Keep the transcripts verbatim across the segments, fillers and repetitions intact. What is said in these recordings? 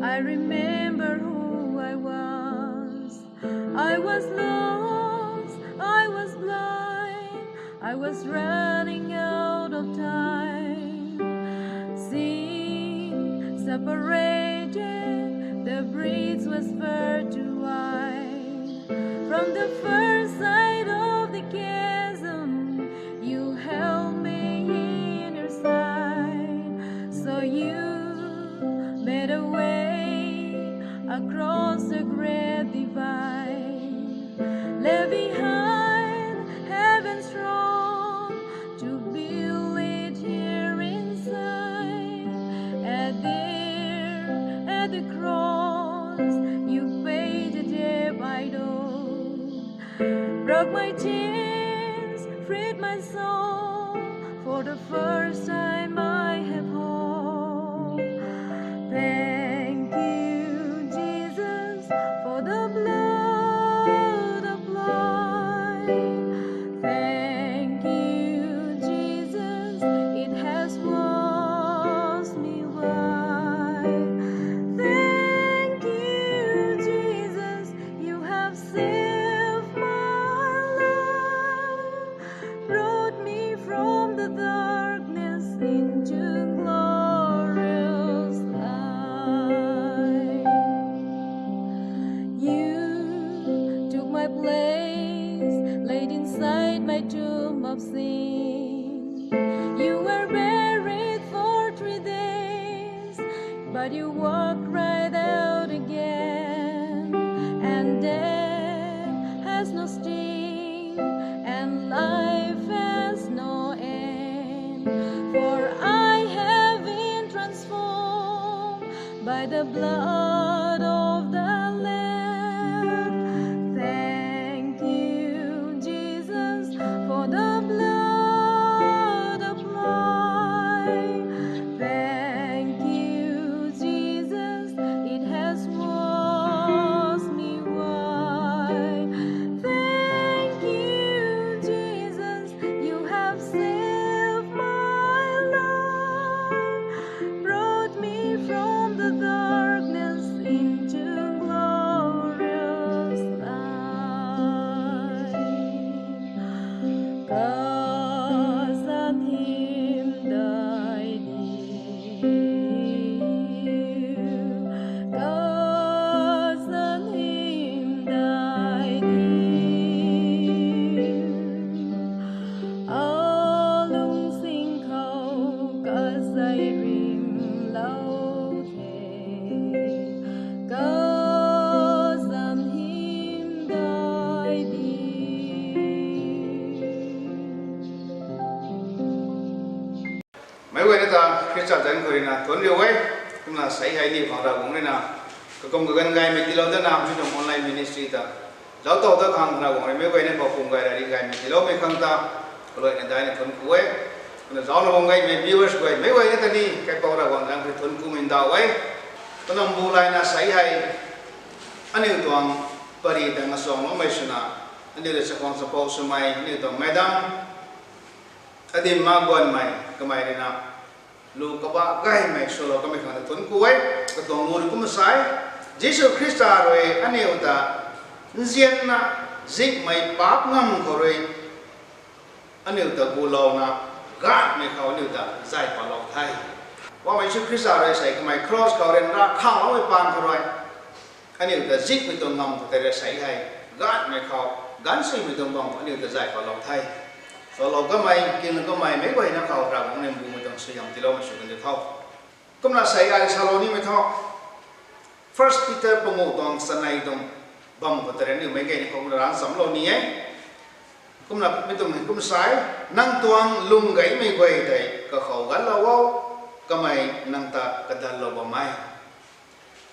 I remember who I was. I was lost, I was blind, I was running out of time. Sin separated, the bridge was far too wide. From the far side of the chasm, you held me in your side. So you made a way across the great divide. Left behind heaven's throne to build it here inside. And there at the cross, you paid the debt I owed. Broke my chains, freed my soul. For the first time I have hope. Thank you, Jesus, for the blood applied. Thank you, Jesus, it has washed me white. Thank you, Jesus, you have saved my life. Brought me from the darkness into glorious light. You took my place, laid inside my tomb of sin. You were buried for three days, but you walked right out again. And death has no sting, and life has no end. For I have been transformed by the blood of the Lamb. Thank you, Jesus, for the blood applied. Thank you, Jesus, it has washed me white. Thank you, Jesus, you have saved my life. Brought me from the darkness into glorious light. Kazanc hymdaih ni, kazanc hymdaih ni, alungning khou kazei rymlou the. Kazanc hymdaih ni. Meic guayna ta Khrista zanc khou rui na thuanc riu e. Kumna sei hei ni khang Ravguangc rui na kakum kaganv gaymei tiilou dana mi tuang online ministry ta zauc tow dat khang Ravguangc rui meic guayna khou pum gay ra ri gaymei tiiloumei khang ta kaluaina daina thuanc ku e. Kumna zaucna bam gaymei viewers guay meic guayna ta ni kaipouc Ravguangc zanc khou thuanc kumei ndauh e. Kanam bu layna sei hei aniu tuang pary tang achuangloumei swna, aniu rui chakhwang chapou swmei aniu tuang madam Adim Maguanmei kamei rui na lu kabah gaymei swlou kamei khang ta thuanc ku e. Katuang lu rui kumna sa e, Jisu Khrista rui aniu ta nzianna zikmei paap ngam khou rui aniu ta gulouna, ganhmei khou aniu ta zay patlou the. Poubauhmei Jisu Khrista rui sei kamei cross khou ryanra khangloumei paan khou rui aniu ta zikmei tuang ngam khou tei rui sei hei ganhmei khou, ganhsuimei tuang bam khou aniu ta zay patlou the. Salou kamei, kinglou kamei meic guayna khou Ravguangc rui mbumei tuang suaihiam tiiloumei sw kan di tho. Kumna sei ai salou nimei tho. First Peter panguh tuang chanei tuang bam khou tei rui aniu meic guayna khou kumna rang chamlou ni e. Kumna mi tuang hei kum sa e, nang tuang lwm gaymei guay tei kakhou ganlou o, kamei nang ta kadatlou bam e.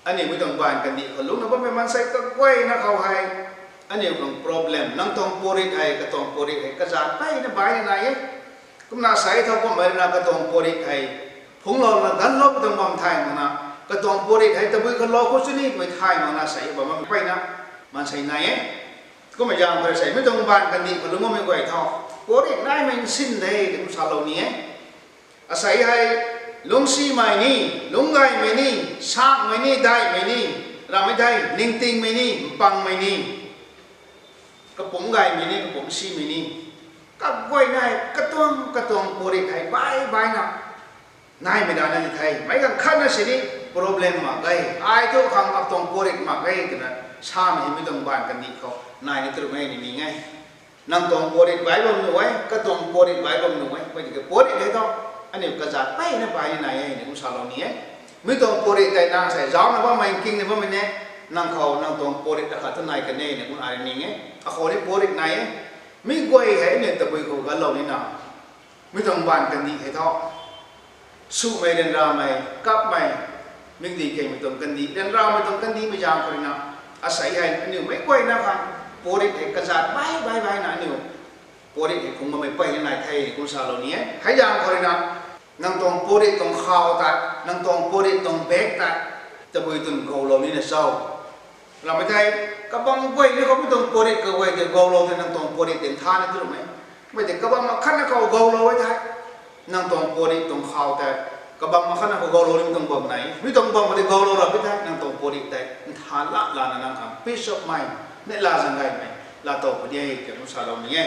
Aniu mi tuang baanv kandih khou lungcna bammei maansei kaguayna khou hei aniu tuang problem, nang tuang purit hei, katuang purit hei kazanc peyna baihna nai e. Kumna sei thau kummei rui na katuang purit hei phungclouna ganlou tuang bam thay makna, katuang purit hei tabui khalou khou chuni twmei thay makna sei bam mpeyna maansei nai e. Kummei zaeng khou sei mi tuang baanv kandih khou lungc bammei guay tho, purit naimei nsin de twna kum salou ni e. Asei hei lungcsimei ni, lungc gaymei ni, sakmei ni, daihmei ni, ramei thei ningtingmei ni, mpangmei ni, kapumc gaymei ni, kapumc simei ni, kaguayna hei katuang katuang puatrit hei bai baina naimei dana ni the. Meic ganv khatna sini problem mak ge, ai thu khang atuang puatrit mak ge twna samei hei mi tuang baanv kandih khou nai ni twmei ni ning e. Nang tuang puatrit bai bam nuh e, katuang puatrit bai bam nuh e, mei tiki puatrit hei thu aniu kazat peyna bai ni nai e ni kum salou ni e. Mi tuang puatrit tei nang sei zaucna bammei, nkingna bammei ne, nang khou nang tuang puatrit akhat thu nai kan e ni kum ai ning e. Akhou ni puatrit nai e. Mi guay hei aniu tabui khou ganlou nina, mi tuang baanv kandih hei thu swmei, ryanramei, kapmei, mikdih keymei tuang kandih, ryanramei tuang kandihmei zaeng khou ruina, asei hei aniu meic guayna khang puatrit hei kazat bai bai baina aniu puatrit hei phungc bammei peyna nai the ni kum salou ni e. Hei zaeng khou ruina, nang tuang puatrit tuang khou tei, nang tuang puatrit tuang bag tei tabui twn gowlou nina cho? Ramei thei, kabam guay ni khou mi tuang puatrit kaguay tei gowlou tei nang tuang puatrit tei nthan ni twmei. Mei tei kabam akhatna khou gowlou e thei, nang tuang puatrit tuang khou tei, kabam akhatna khou gowlou ni mi tuang bam nai, mi tuang bam khou tei gowlou ramei thei nang tuang puatrit tei nthan lak lana nang khang peace of mind, neihla zaeng gaymei laa tow puni e tei kum salou ni e.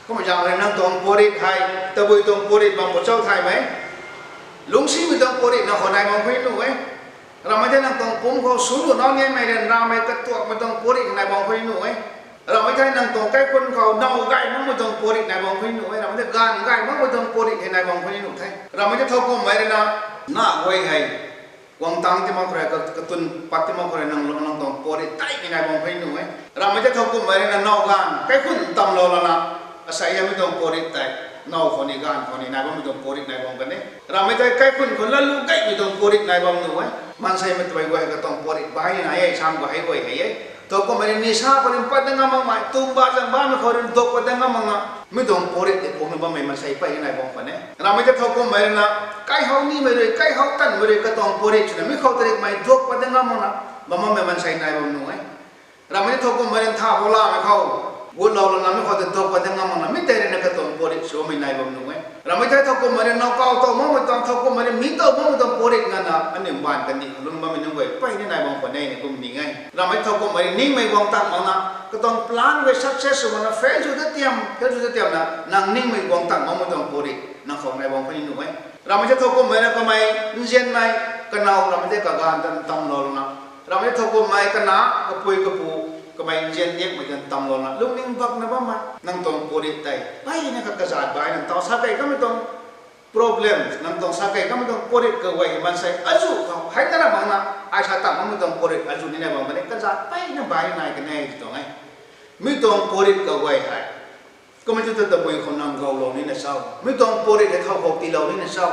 Kumna zaeng rui nang tuang puatrit hei tabui tuang puatrit bam bo cho thaymei? Lungcsimei tuang puatrit na khou nai bam khou nuh e. Ramei thei nang tuang pumc khou sw nuh nau nianmei, ryanramei, katuakmei tuang puatrit nai bam khou nuh e. Ramei thei nang tuang kaikhun khou now gay makmei tuang puatrit nai bam khou nuh e. Ramei thei gaanv gay makmei tuang puatrit hei nai bam khou nuh the. Ramei thei thowkumhmei ruina, na guay hei guang tang ti mak khou rui, ka- katun pat ti mak khou rui nang nang tuang puatrit tei ni nai bam khou nuh e. Ramei thei thowkumhmei ruina now gaanv kaikhun tamlou lana, asei hei mi tuang puatrit tei now khou ni gaanv khou ni nai bammei tuang puatrit nai bam kan e. Ramei thei kaikhun khou latlu gaymei tuang puatrit nai bam nuh e. Maanseimei tabui guay katuang puatrit bai ni nai e, sam khou hei guay hei e. Thowkumhmei rui nisa khou rui pat dat ngam makmei, tumba zang bammei khou rui duak pat dat ngam makna, mi tuang puatrit tei phungna bammei maansei peyna nai bam kan e. Ramei thei thowkumhmei ruina, kaihou nimei rui, kaihou tanmei rui katuang puatrit swna mi khou tarikmei duak pat dat ngam makna bam bammei maansei nai bam nuh e. Ramei thei thowkumhmei rui ntha bou lamei khou gutlou lana mi khou tei duak pat dat ngam makna mi tei ruina katuang puatrit sw bammei nai bam nuh e. Ramei thei thowkumhmei rui now kau tow makmei tuang, thowkumhmei rui mi tow makmei tuang puatrit nganvna aniu baanv kandih khou lung bammei nunc guay peyna nai bam kan e ni kum ning e. Ramei thowkumhmei rui ningmei guang tang makna, katuang plan guay success sw makna fail sw ta tiam, fail sw ta tiamna nang ningmei guang tang makmei tuang puatrit nang khou nai bam khou ni nuh e. Ramei thei thowkumhmei na kamei nzianmei, kanow ramei thei kaganv tan tamlou lana, ramei thei thowkumhmei kana kapui kapu, kamei nzian diakmei tan tamlouna lungning bakna bammei nang tuang puatrit tei peyna kha kazat baina, nang tuang sa kei kamei tuang problem, nang tuang sa kei kamei tuang puatrit kaguay hei maansei azuh khou hei nana makna, ai sa tang makmei tuang puatrit azuh ni nai bam kan e, kazat peyna bai nai kan e ti tuang e. Mi tuang puatrit kaguay hei kumhmei thu ta tabui khou nang gowlou nina cho? Mi tuang puatrit hei thow khou tiilou nina cho?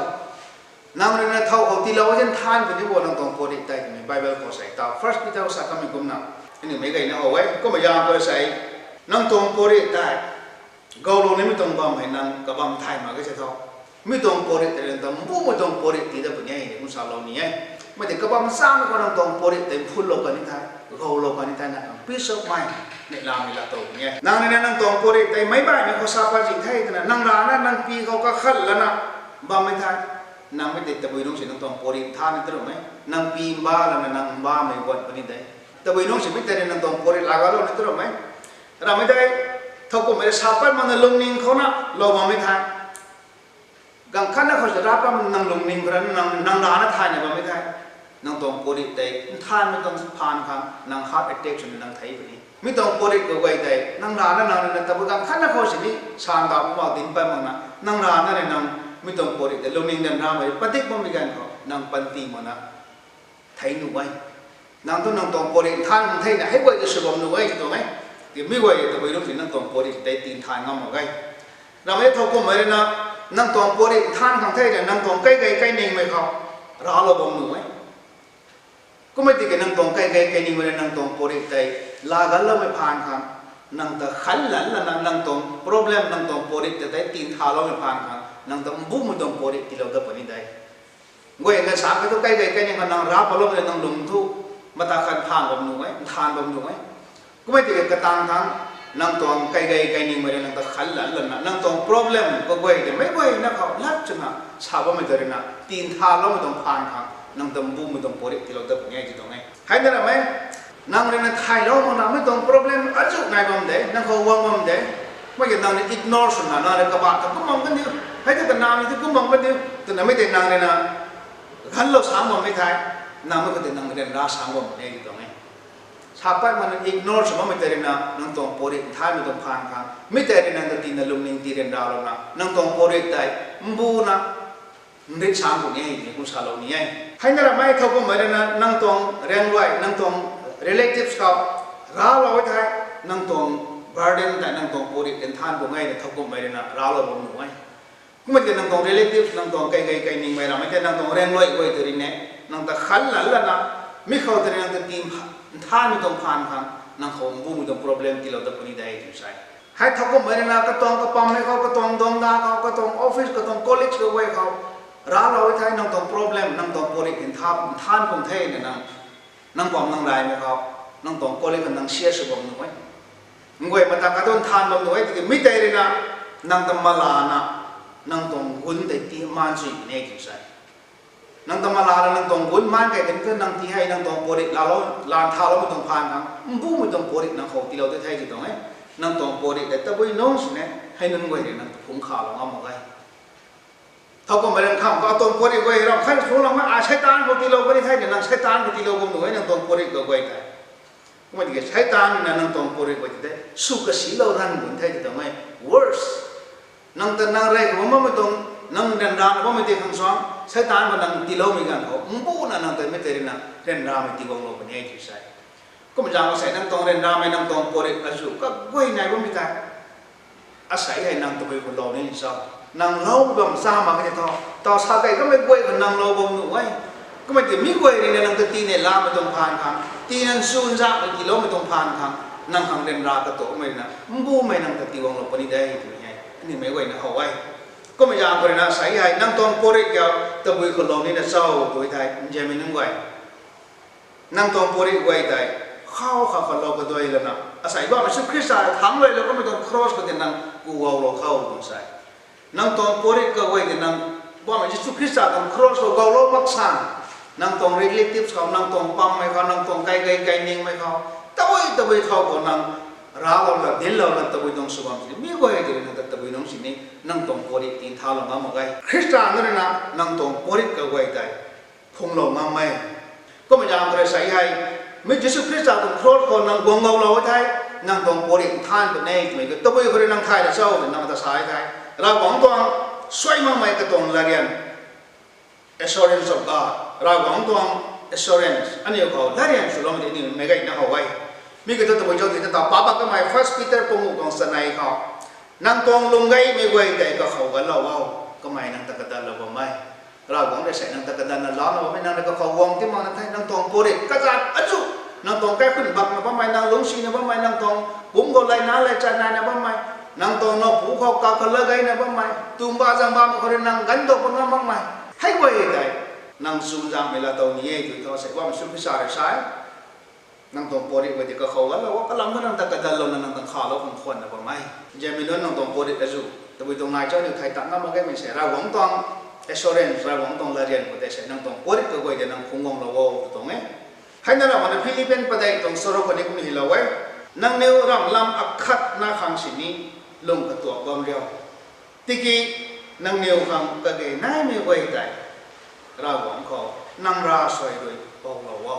Nang ruina thow khou tiilou e thei nthan puni bo nang tuang puatrit tei twmei Bible khou sei ta, First Peter sa kamei kumna, aniu meic gayna how e. Kumna zaeng khou sei, nang tuang puatrit tei gowlou nimei tuang bam hei nang kabam thay mak ge se tho. Mi tuang puatrit tei ruina ta mbumei tuang puatrit tii dat puni e ni kum salou ni e. Mei tei kabam chamei khou nang tuang puatrit tei mphunlou kan ni thei, gowlou kan ni thei nang peace of mind neihlamei laa tow puni e. Nang ruina nang tuang puatrit tei meic baihmei khou sa pat zing the twna nang rana nang pi khou kakhat lana bammei thei, nang mei tei tabui nungc si nang tuang puatrit nthan ni twrumei, nang pi mba lana nang mbamei guan puni de. Tabui nungc simei tei ruina nang tuang puatrit laa galou ni twrumei. Ramei tei thowkumhmei rui sa pat makna lungning khou na lou bammei thei, ganv khatna khou si ra pat nang lungning khou rana nang, nang rana thayna bammei thei, nang tuang puatrit tei nthanmei tuang phaan khang nang heart attack swna nang thei puni. Mi tuang puatrit kaguay tei nang rana nang ruina tabui ganv khatna khou sini sandau mak dinc pat makna, nang rana ni nang mi tuang puatrit tei lungning dan ramei padik bammei ganv khou nang panty makna thei nuh e. Nang thu nang tuang puatrit nthan khang theina hei guay ta sw bam nuh e ti tuang e. Tiki mi guay tabui nungc si nang tuang puatrit tei tii nthan ngam mak ge. Ramei thowkumhmei ruina nang tuang puatrit nthan khang thei ruina nang tuang kaigei kainingmei khou raclou bam nuh e. Kumhmei tiki nang tuang kaigei kainingmei ruina nang tuang puatrit tei laa ganloumei phaan khang, nang ta khan lan lana nang tuang problem, nang tuang puatrit ta tei tii nthaloumei phaan khang nang ta mbumei tuang puatrit tiilou dat puni de. Guay nganv sa khat thu kaigei kaining khou nang ra patloumei nang lung thu mata khat phaan bam nuh e, nthan bam nuh e. Kumhmei tiki katang thangc Nang tuang kaigei kainingmei rui nang ta khan lan lana, nang tuang problem kaguay tei meic guayna khou lat chwna sa bammei ta rui na, tinthanloumei tuang phaan khang nang ta mbumei tuang puatrit tiilou dat puni e ti tuang e. Hei na ramei, nang rui na thaylou makna mei tuang problem azuh nai bam de, nang khou guang bam de, mei ki nang rui ignore swna nang rui kabah ta kum bam kan diu, hei tu kanamei tu kum bam kan diu twna mei tei nang rui na ganlou sang bammei thei, nang mei khou tei nang ryanra sang bam e ti tuang e. Sa pat mana ignore sw bammei tei rui na nang tuang puatrit nthanmei tuang phaan khang, mei tei rui nang ta tina lungning tii ryanralouna, nang tuang puatrit tei mbuna nrit sang puni e ni kum salou ni e. Hei na ramei, thowkumhmei rui na nang tuang riangluai, nang tuang relatives khou raclou e thei, nang tuang burden tei, nang tuang puatrit tei nthan puni e na thowkumhmei rui na raclou bam nuh e. Kumna tiki nang tuang relatives, nang tuang kaigei kainingmei ramei tei, nang tuang riangluai guay tei rui ne, nang ta khan lan lana, mi khou tei rui nang ta tii nthanmei tuang phaan khang nang khou mbumei tuang problem tiilou dat puni de tw sa e. Hei thowkumhmei rui na katuang kapammei khou, katuang dangda khou, katuang office, katuang colleagues kaguay khou raclou e thei, nang tuang problem, nang tuang puatrit nthan, nthan pung the na nang, nang pam nang raymei khou, nang tuang colleague khou nang share sw bam nuh e. Nguay mata katuang nthan bam nuh e, tiki mi tei rui na nang ta malana, nang tuang gun tei tii maan sui ne tw sa e. Nang ta malana nang tuang gun maan kei kan tu nang tii hei nang tuang puatrit laalou, lan thaloumei tuang phaan khang, mbumei tuang puatrit nang khou tiilou dat the ti tuang e. Nang tuang puatrit tei tabui nungc sini, hei nunc guay rui nang ta phungc khalou ngam mak e. Thowkumhmei rui khang katuang puatrit guay ram khat phungc lou ma, a, Seitaan khou tiilou puni the na nang Seitaan khou tiilou bam nuh e nang tuang puatrit kaguay tei. Kumna tiki Seitaan rui na nang tuang puatrit guay tei sw kasilou ranv gun the ti tuang e. Worse. Nang ta nang rey khou bammei tuang, nang ryanrana bammei tei khang suang, Seitaan khou nang tiiloumei ganv khou mbuna nang ta mei tei rui na ryanramei tiiguanglou puni e tw sa e. Kumna zaeng khou sei nang tuang ryanramei, nang tuang puatrit azuh kaguay nai bammei tei, asei hei nang tabui khou lou ni cho? Nang lou bam cha mak khe tho, taw sa kei kamei guay khou nang lou bam nuh e. Kumna tiki mi guay rui na nang ta tii ne lamei tuang phaan khang, tii nang chunzakmei tiiloumei tuang phaan khang, nang khang ryanra katuakmei na mbumei nang ta tiiguanglou puni de twmei hei aniw meic guayna how e. Kumna zaeng khou rui na asei hei nang tuang puatrit kiu tabui khou lou nina cho tw thei, nzianmei nunc guay, nang tuang puatrit guay tei khou kha khalou kaduai lana, asei Poubauhmei Jisu Khrista thangc luailou kamei tuang cross khou tei nang ku gowlou khou tw sa e. Nang tuang puatrit kaguay tei nang Poubauhmei Jisu Khrista tuang cross khou gowlou mak san, nang tuang relatives khou, nang tuang pammei khou, nang tuang kaigei kainingmei khou, tabui tabui khou khou nang raclouna, dinclouna tabui tuang sw bam sini, mi guay tei rui nang ta tabui nungc sini, nang tuang puatrit tinthanlou ngam mak e. Khrista na rui na nang tuang puatrit kaguay tei phungclou ngam e. Kumna zaeng khou rui sei hei, mi Jisu Khrista tuang cross khou nang guang gowlou e thei, nang tuang puatrit nthan puni e twmei khou tabui khou rui nang thay ra cho twna nang ta sa e thei, Ravguangc tuang suai makmei katuang latryan, assurance of God, Ravguangc tuang assurance aniw khou latryan swloumei tei aniw meic guayna how e. Mi kiu thu tabui cho ti ta, taw pa pat kamei First Peter panguh tuang chanei khou, nang tuang lungc gaymei guay tei kakhou ganlou o, kamei nang ta kadanlou bam e. Ravguangc rui sei nang ta kadanna lana bammei, nang rui kakhou guang ti makna the, nang tuang puatrit kazat azuh, nang tuang kaikhunc bakna bammei, nang lungcsina bammei, nang tuang pumc khou layna laychat naina bammei, nang tuang nowpu khou kakhou lat gayna bammei, tuang ba zang bammei khou rui nang ganv dou pat ngam makmei, hei guay tei nang chunzakmei laatow ni e tw thu, asei Poubauhmei Jisu Khrista rui sa e. Nang tuang puatrit guay tei kakhou ganlou o, kalam khou nang ta kadanlouna nang ta khalou khang khwanna bam e. Nzianmei nunc, nang tuang puatrit azuh tabui tuang nai cho, aniw thay tang ngam mak ge, mei sei Ravguangc tuang assurance, Ravguangc tuang latryan khou tei sei nang tuang puatrit kaguay tei nang phungc guanglou o tw tuang e. Hei na ramh mana Philippians padeih tuang charuk khou ni kum hylou e, nangniw ramh lam akhatna khang sini lung katuak bam riu. Tiki nangniw khang kage naimei guay tei Ravguangc khou nang ravsuai rui poulou o.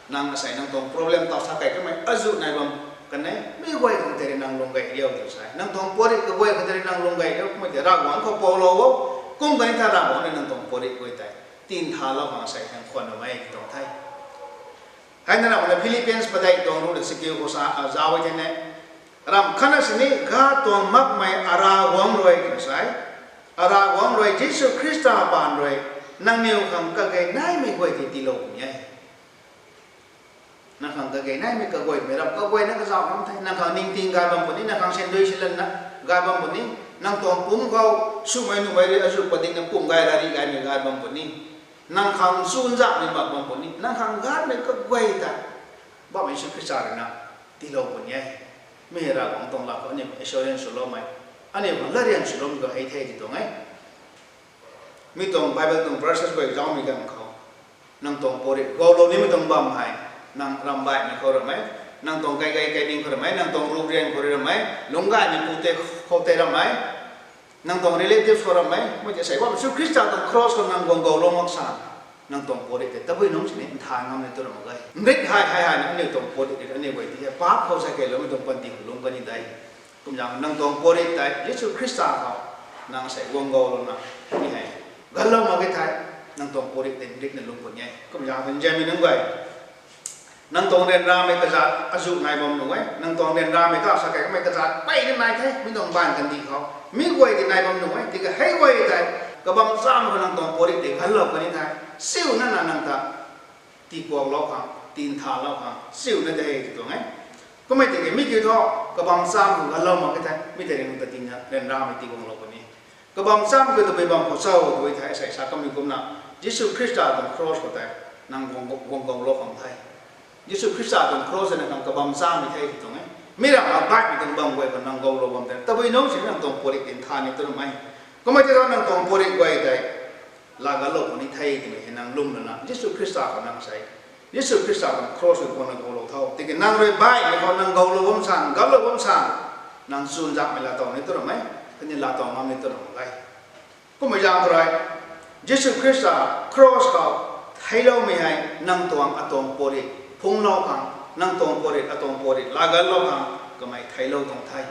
Nang asei nang tuang problem taw sa kei kamei azuh nai bam kan e, mi guay khang tei rui nang lung gay riu tw sa e. Nang tuang puatrit kaguay khang tei rui nang lung gay riu, kummei tei Ravguangc khou poulou o. Kum kani tha Ravguangc rui nang tuang puatrit guay tei tinthanlou khang asei khang khwanna mei tuang the. Hei na ramh mana Philippians padeih tuang ruh na sikiu khou sa, a, zauc e thei ne, ramh khatna sini God tuang makmei a Ravguangc rui tw sa e, a Ravguangc rui Jisu Khrista paan rui nangniw khang kage naimei guay tei tiilou puni e. Nang khang kage naimei kaguaymei ramh kaguayna kazauh ngam the. Nang khang ningting gay bam puni, nang khang sandui silanna gay bam puni, nang tuang pumc khou swmei nuhmei rui azuh padikna pumc gay rari gaymei gay bam puni, nang khang chunzakmei mak bam puni, nang khang ganmei kaguay ta Poubauhmei Jisu Khrista rui na tiilou puni e. Mi hei Ravguangc tuang lat khou aniu assurance swloumei, aniu khang latryan swloumei khou hei the ti tuang e. Mi tuang Bible tuang verses guay zaumei ganv khou, nang tuang puatrit gowlou nimei tuang bam hei, nang rambaihmei khou ramei, nang tuang kaigei kaiding khou ramei, nang tuang ruprian khou ramei, lungc gaymei pu tei khou tei ramei, nang tuang relatives khou ramei, mei tei sei bam Jisu Khrista tuang cross khou nang guang gowlou mak sa, nang tuang puatrit tei tabui nungc sini nthan ngam ni tu ram mak ge. Nrit hei hei hei na aniu tuang puatrit aniu guay ti hei paap khou sa keyloumei tuang panty khou lungc kan ni de. Kumzaeng nang tuang puatrit tei Jisu Khrista khou nang sei guang gowlouna, mi hei ganlou mak e thei, nang tuang puatrit tei nritna lungc puni e. Kumzaeng nzianmei nunc guay, nang tuang ryanramei kazat azuh nai bam nuh e, nang tuang ryanramei ta sa kei kamei kazat pey ni nai the, mi tuang baanv kandih khou mi guay ti nai bam nuh e, tiki hei guay tei kabam cham khou nang tuang puatrit tei ganlou kan ni thei, siuna na nang ta tiikuaklou khang, tinthalou khang siuna de ti tuang e. Kummei tiki mi kiu thu, kabam cham khou ganlou mak e thei, mi tei nang ta tina ryanramei tiiguanglou puni. Kabam cham khou tabui bam khou cho tabui thei, sei sa kamei kumna, Jisu Khrista tuang cross khou tei nang guang, guang gowlou khang the. Jisu Khrista tuang cross na khang kabam chammei the ti tuang e. Mi ram mak baihmei tuang bam guay khou nang gowlou bam tei tabui nungc sini nang tuang puatrit tei nthan ni tu ram e. Kummei tei thu nang tuang puatrit guay tei laa ganlou puni the twmei hei nang lwm lana Jisu Khrista khou nang sei, Jisu Khrista tuang cross khou guangna gowlou tho. Tiki nang rui baihmei khou nang gowlou bam san, ganlou bam san, nang chuzaenghmei laatow ni tu ram e, khatni laatow ngam ni tu ram mak ge. Kummei zaeng khou rui, Jisu Khrista cross khou theicloumei hei nang tuang atuang puatrit phungclou khang, nang tuang puatrit atuang puatrit laa ganlou khang kamei theiclou tuang the.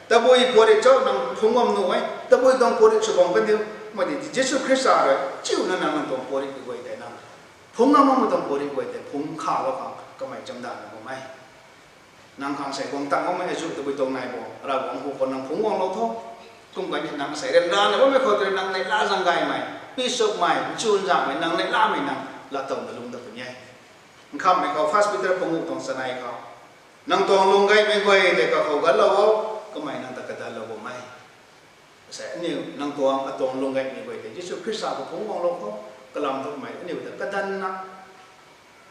Tabui puatrit cho nang phungc bam nuh e, tabui tuang puatrit sw bam kan diu, mei tei Jisu Khrista rui chiuna nang, nang tuang puatrit guay tei nang phungc ngam makmei tuang puatrit guay tei phungc khalou khang kamei chamdanna bam e. Nang khang sei guang tang makmei azuh tabui tuang nai bo, Ravguangc hu khou nang phungc guanglou tho. Kum kan ni nang sei ryanrana bammei khou tei nang neihla zaeng gaymei, peace of mind, chuzaenghmei, nang neihlamei nang laatowna lungc dat puni e. Nkhamhmei khou First Peter panguh tuang chanei khou, nang tuang lung gaymei guay tei kakhou ganlou o, kamei nang ta kadanlou bam e. Sei aniu nang tuang atuang lung gaymei guay tei Jisu Khrista khou phungc guanglou khou, kalam thu kamei aniu ta kadanna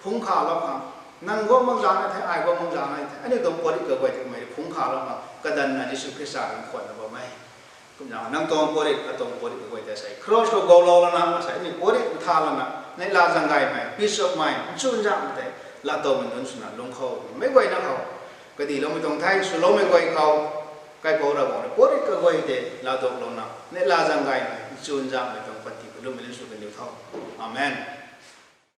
phungc khalou khang, nang guang bam zaeng nai the, ai guang bam zaeng nai the, aniu tuang puatrit kaguay tei kamei phungc khalou khang kadanna Jisu Khrista rui khwanna bam e. Kumna nang tuang puatrit, atuang puatrit kaguay tei sei cross khou gowlou lana, sei aniu puatrit nthan lana, neihla zaeng gaymei, peace of mind, chuzaenghmei tei laatowmei nunc swna lungc khou, meic guayna khou kadihloumei tuang the, swloumei guay khou, Kaipouc Ravguangc rui puatrit kaguay tei laatowlouna, neihla zaeng gaymei, chuzaenghmei tuang panty khou lwmmei nunc sw kan diu tho. Amen.